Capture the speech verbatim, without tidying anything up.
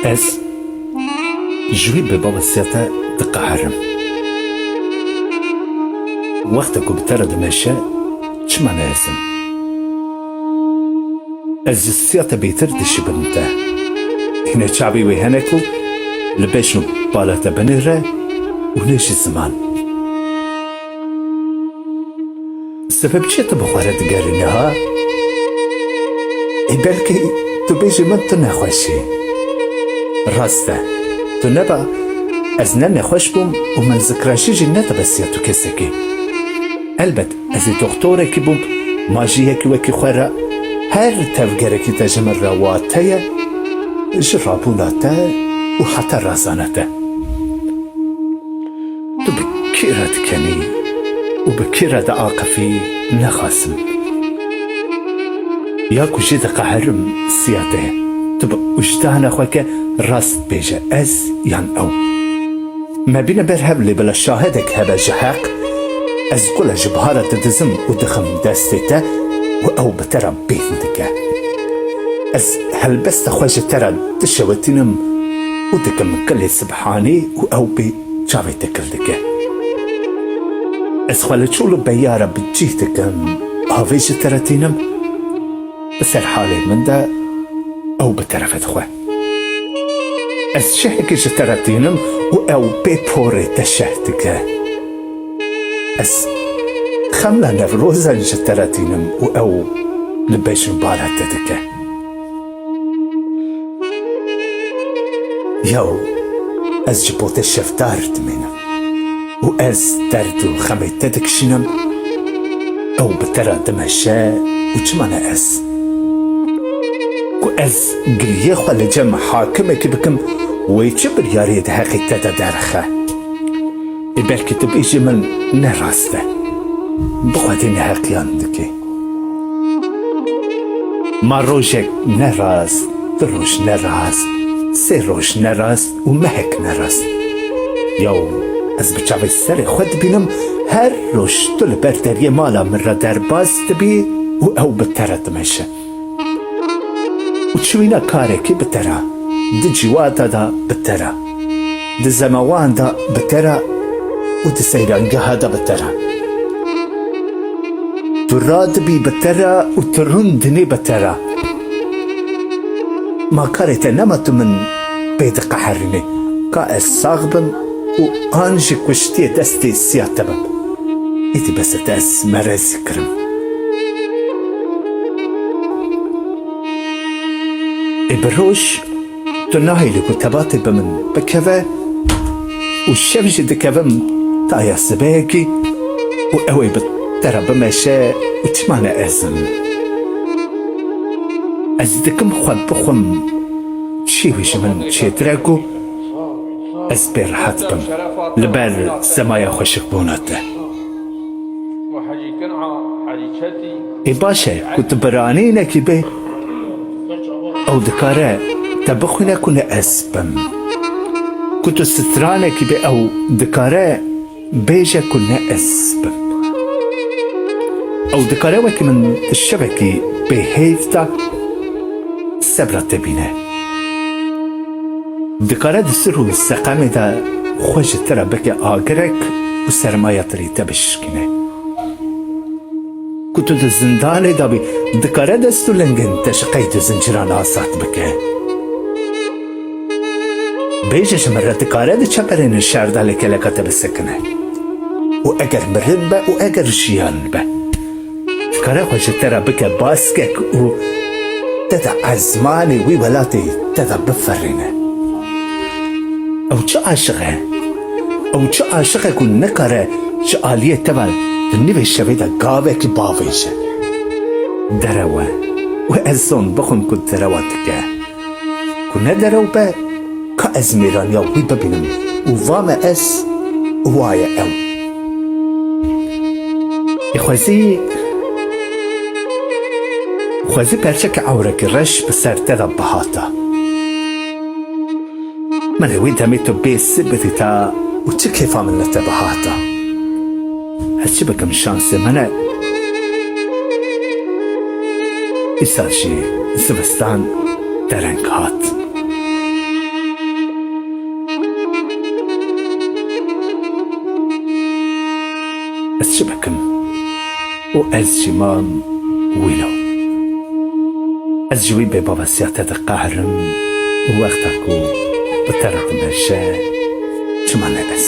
Ez ji wî bêbawisiya te diqeherim. Wexta ku bi te re dimeşe, çima ne ez im? Ez ji siya te bêtir dişibim te. Hîne çavê wê hene ku li bejn û bala te binêre û ne ji ziman. Sebeb çi tu bi xwe re digerînî ha? Ê belkî tu bêjî min tu nexweş î. Rast e, tu neba ez ne nexweş bûm û min zikrajî jî nedibe siya tu kesekî. Elbet ez ê doxtorekî bûm, ma jî yekî wekî xwe re her tevgerekî te ji min re wate ye, ji rabûna te û heta razana te. Tu bi kî re dikenî û bi kî re diaqifî nexasim. Ya ku jê diqeherim siya te ye. Tu bi wijdana xwe ke rast bêje ez yan ew. Me bîne ber hev lê bila şahidek hebe ji heq, ez gule ji bihara didizim û dixim destê te û ew bi te re bêhn dike. Ez helbesta xwe ji te re dişewitînim û dikim kilê sibhanî û ew pê çavê te kil dike. Ez xwe li çol û beya re bi cih dikim, avê ji te re tînim, bi ser halê min de ew bi terefê dixwe. Ez şehekî ji te re tînim û ew pê porê te şeh dike. Ez xemla Newrozan ji te re tînim û ew li bejn û bala te dike. Yaw, ez ji bo te şevdar dimînim û ez derd û xemê te dikişînim, ew bi te re dimeşe û çima ne ez? Ku ez giliyê xwe li cem hakimekî bikim, wê çi biryariyê di heqê te de derxe? Ê belkî tu bêjî min ne rast e. Bi xwedê neheqiyan dikê. Ma rojek ne rast, du roj ne rast, sê roj ne rast û mehek ne rast. Yaw, ez bi çavê serê xwe dibînim, her roj tu li ber deriyê mala min re derbas dibî û ew bi te re dimeşe. Û çûyîna karekî bi te re, di civata de bi te re, di zemawan de bi te re û di seyrangeha de bi te re. Tu radibî bi te re û tu rûn dinî bi te re. Ma karê te nema tu min pê diqeherînî? Ka ez sax bim û an ji kuştiyê destê siya te bim. Îdî bes e, te ez merezî kirim. Ê bi roj tu nahêlî ku tebatê bi min bikeve û şev jî dikevim taya sibehekî û ew ê bi te re bimeşe û çima ne ez im? Ez dikim xwe bixwim çi wî ji min çêtir e ku ez pê rehet bim li ber semaya xweşikbûna te. Ê baş e ku tu biranînekî bê, ew dikare te bixwîne ku ne ez bim. Ku tu stranekî bê, ew dikare bêje ku ne ez bim. Ew dikare wekî min di şevekî bêhêv de sebra te bîne. Dikare di sir û seqemê de xwe ji te re bike agirek û sermaya te rê te bişikîne. Ku tu di zindanê de bî, dikare dest û lingên te ji qeyd û zinciran azad bike. Bêje ji min re, dikare di çeperên şer de li keleka te bisekine. Û eger mirin be û eger jiyan be, dikare xwe ji te re bike baskek û te de ezmanê wî welatê te de biferîne. Ew çi aşiq e? Ew çi aşiq e ku nikare ji aliyê te ve di nîvê şevê de gavekî bavêje? Derew e. Wê ez zon bixwim ku derewa dike. Ku ne derew be, ka ez mêraniya wî bibînim û vame ez, wa ye ew. Ê xwezî, xwezî perçeke ewrekî reş bi ser te de bihata. Min ê wî demê tu bê sibirîta û çi kêfa min li te bihata. Ez çi bikim, şansê min e. Îsal jî zivistan dereng hat. Ez çi bikim? Û ez jî mam wîlo. Ez ji wî bêbavesiya te diqehirim û wexta ku bi te re dimeşe, çima ne ez?